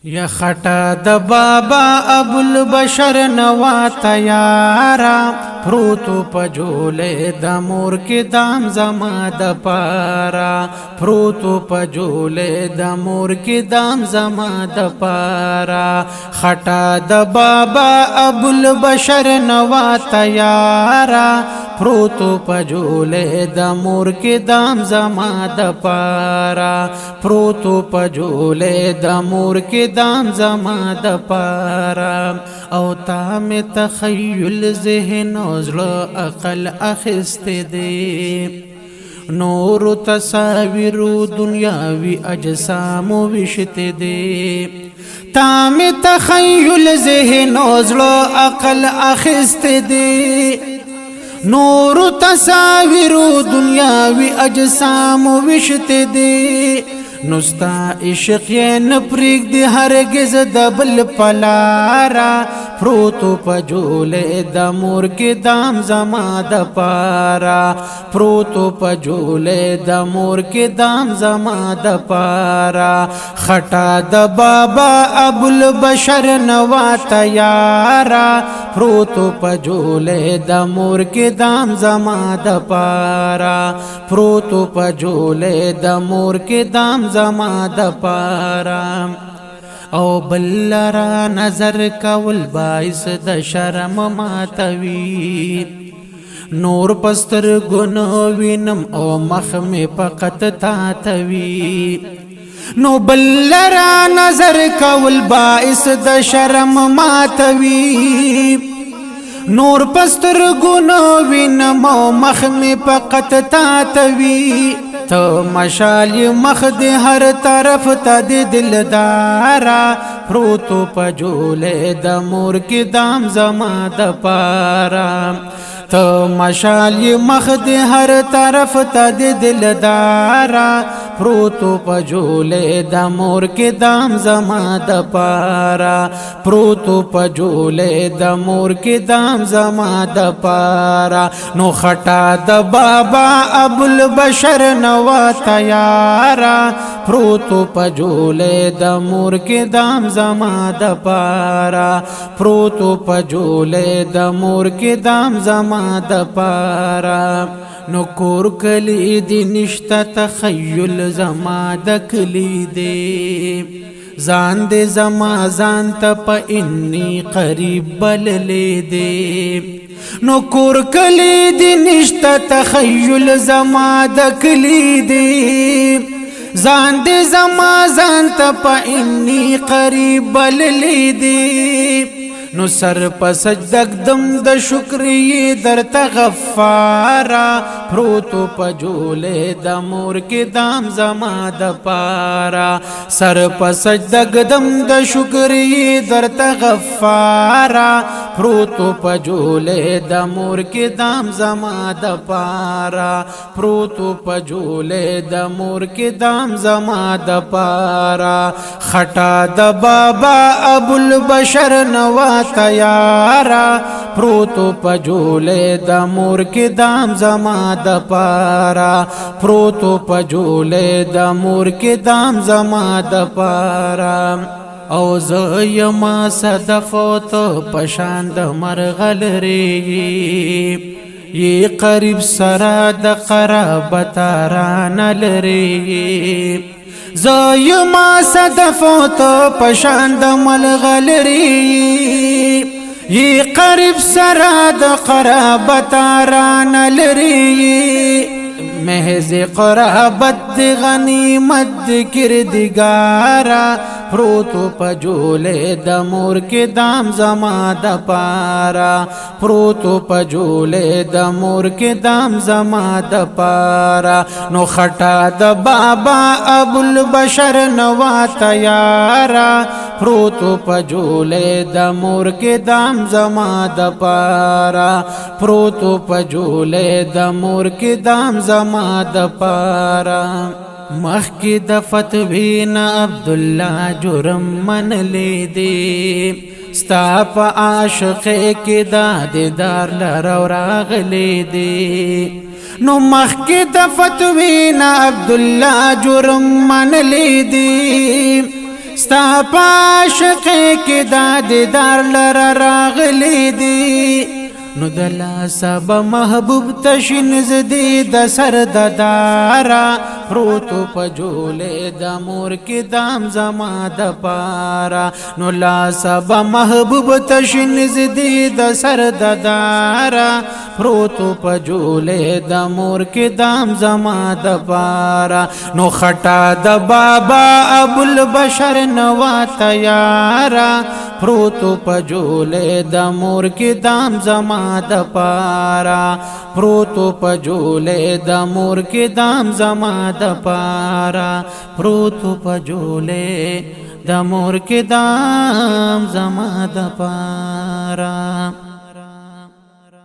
یا خټه د بابا ابو البشر نوا تیارا، پروتو پجولې د مور کې دام زما د پارا، پروتو پجولې د مور کې دام زما د پارا۔ خټه د بابا ابو البشر نوا تیارا، پروتو پجولې د مور کې دام زما د پارا، پروتو پجولې د مور کې دام زما د پارا۔ او تا می تخیل ذهن او زړه عقل اخست دی، نور تصاویر دنیاوی اجسام وشته دی۔ تا می تخیل ذهن او زړه عقل اخست دی، نور تصاویر دنیاوی اجسام وشته دی۔ نستا عشق یې نه پرېږدي هرګز د بل پلارا، پروتو پجولې د مور کې دام زما د پارا، پروتو پجولې د مور کې دام زما د پارا۔ خټه د بابا ابو البشر نوا تیارا، پروتو پجولې د مور کې دام زما د پارا، پروتو پجولې د مور کې دام زما د پارا۔ او بل را نظر کول باعث د شرم ماتوي، نور پستر ګنو وینم او مخ می فقط تاتوي۔ نو بل را نظر کول باعث د شرم ماتوي، نور پستر ګنو وینم او مخ می فقط تاتوي۔ ته مشال مخ دې هر طرف ته دې دلدارا، پروتو پجولې د مور کې دام زما د پارا۔ ته مشال مخ دې هر طرف ته دې دلدارا، پروتو پجولې د مور کې دام زما د پارا، پروتو پجولې د مور کې دام زما د پارا۔ نو خټه د بابا ابو البشر نوا تیارا، پروتو پجولې د مور کې دام زما د پارا، پروتو پجولې د مور کې دام زما د پارا۔ نو کور کلی دی نشته تخیل زما د کلی دی، ځان دې زما ځان ته په انی قریب بللې دی۔ نو کور کلی دی نشته تخیل زما د کلی دی، ځان دې زما ځان ته په انی قریب بللې دی۔ نو سر په سجده قدم د شکرې درته غفارا، پروتو پجولې د مور کې دام زما د پارا، سر په سجده قدم د شکرې درته غفارا، پروتو پجولې د مور کې دام زما د پارا، پروتو پجولې د مور کې دام زما د پارا۔ خټه د بابا ابو البشر نوا تیارا، پروتو پجولې د مور کې دام زما د پارا، پروتو پجولې د مور کې دام زما د پارا۔ او زه یما صدف او ته پشان د مرغلرې، یې قریب سره د قرابت رانه لري۔ زه یما صدف او ته پشان د ملغلرې، یې قریب سره د قرابت رانه لري۔ محض قرابت دی غنیمت دی کردګارا، پروتو پجولې د مور کې دام زما د پارا، پروتو پجولې د مور کې دام زما د پارا۔ نو خټه د بابا ابو البشر نوا تیارا، پروتو پجولې د مور کې دام زما د پارا، پروتو پجولې د مور کې دام زما د پارا۔ مخکې د فتوی نه عبدالله جرم منلې دی، ستا په عاشقۍ کې دا دیدار لره راغلې دی۔ نو مخکې د فتوی نه عبدالله جرم منلې دی، ستا پاشق کې دا دیدار لره راغلی دی. نو د لاسه به محبوب تشین زدی د سر د دارا، پروتو په جولې د مور کې دام زما د پارا. نو لاسه به محبوب تشین زدی د سر د دارا، پروتو په جولې د مور کې دام زما د پارا. نو خټا د بابا ابو البشر نوا تیارا، پروتو په جولې د مور کې دام زما د پارا، پروتو په جولې د مور کې دام زما د پارا، پروتو په جولې د مور کې دام زما د پارا.